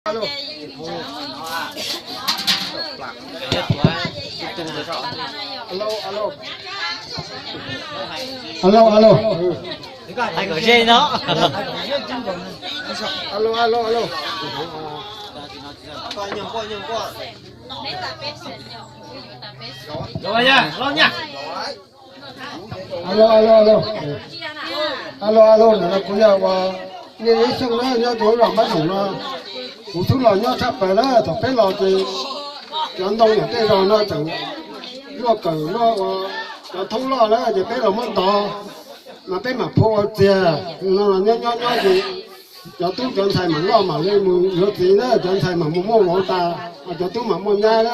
Alo, alo. Hais kom ze no. Alo, alo, alo. Alo, alo, alo. Alo, alo, ntawm no kuv yog uas nej ib xyooj na, nyob rau lub zos Mab Noom no. Kuv twb los nyob tshaj plaws na, thaum peb los ces cov ntoo ntawm tej zos no tseem luaj kawm luaj ua cov thoob loj na, ces peb los muab ntov mas peb mam phua ua txiag. No los nyob nyob nyob ces cov tub cov ntxhais mam loj mam li mus yuav txiv na, cov ntxhais mam mus muaj vauv tas, cov tub mam muaj nyab na.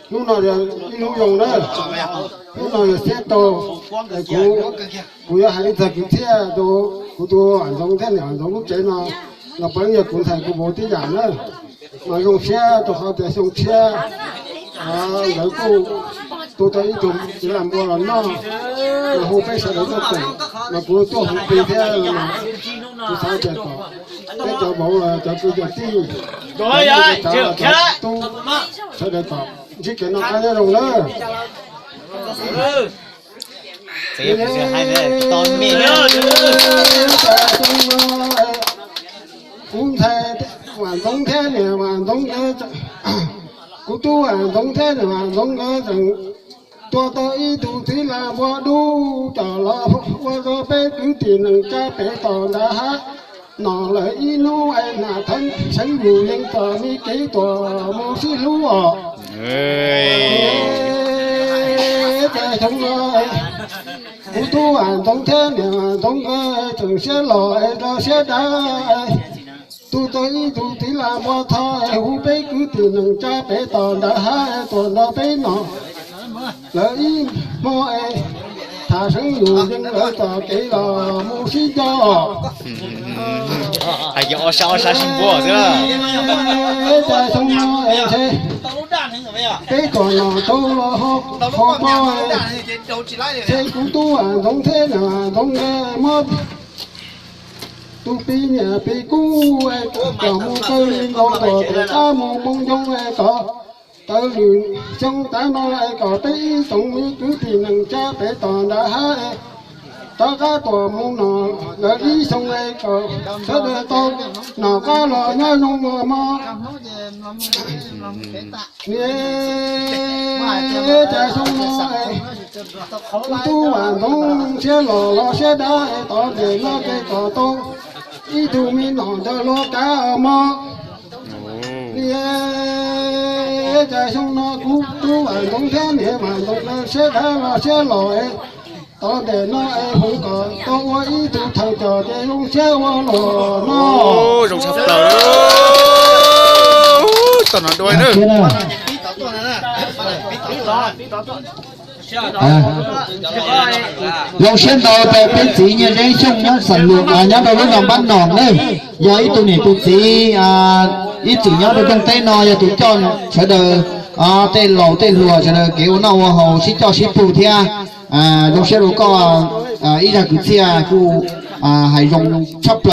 Hnub no yog ib hnub zoo na, hnub no yog xiab tau. Kuv, kuv yuav hais ib txog kwv txhiaj rau kuv tus Vam Ntxoov thiab niam Vam Ntxoov lub tsev no, los puav leej yog kuv ntxhais kuv vauv tib yam na. Mas zoo siab rau qhov tias xyoo tshiab lawv kuj tu tau ib tug txiv lam npua los noj, los hu peb sawv daws tuaj koom. Mas kuv tuaj hu plig thiab, kuv xav tias kom peb cov vauv, cov kwv cov tij, cov tub sawv daws kom ntsib kev noj qab nyob zoo na. Kuv ntxhais Vam Ntxoov thiab niam Vam Ntxoov nkawd, kuv tub Vam Ntxoov thiab niam Vam Ntxoov nkawd tseem tua tau ib tug txiv lam npua dub coj los ua rau peb kwv tij neej tsa pem tom nram hav no lawm ib hnub es nas theeb seev yus yeej txom me kev tuam mus sib hlub os. Ces xyoo no kuv tub Vam Ntxoov thiab niam Vam Ntxoov nkawd tseem siab los es rau siab dav, tu tau ib tug txiv lam npua txho es hu peb kwv tij neej tsa pem tom nram hav es tuaj nrog peb noj lawm ib hmo es tham seev yus yeej lawv txoj kev los mus sib nco. Hais kiag ob sab ob sab sib npuab xwb. Cas xyoo no es ntshe peb tuaj noj tau los ho ko, ces kuv tub Vam Ntxoov thiab niam Vam Ntxoov nkawd muab tus pis niam pis kub coj mus kaw li nkaus tuam tes qab mus moo ncoo es kom tau lwm xyoo tav no es kom peb ib tsoom me kwv tij neej tsa pem tom nram hav rov qab tuaj mus noj lawm ib xyoo es kom sawv daws tau noj qab los nyob zoo mog. Niam, cas xyoo no kuv tub Vam Ntxoov siab los los siab dav es tom ntej no ces kom tau ib tug me nom ntawm luag kav mog. Niam, cas xyoo no kuv tub Vam Ntxoov thiab niam Vam Ntxoov nkawd siab dav los siab los es tom ntej no es hu kom tau ua ib tug thawj coj ces zoo siab ua luaj no. Zoo tshaj plaws. Tau no dua na. Zoo siab ntau rau peb txiv Nyiaj Zeeb Xyooj nyob Xam Luas, nyob rau lub zos Npab Nom na. Yog ib tug niam tus txiv ib txwm nyob rau rooj teb no yog tus coj sawv daws tej laus tej hluas sawv daws kev ua noj ua haus sib coj sib pug thiab. Zoo siab rau koj ib zaj kwv txhiaj kuj hais zoo tshaj plaws.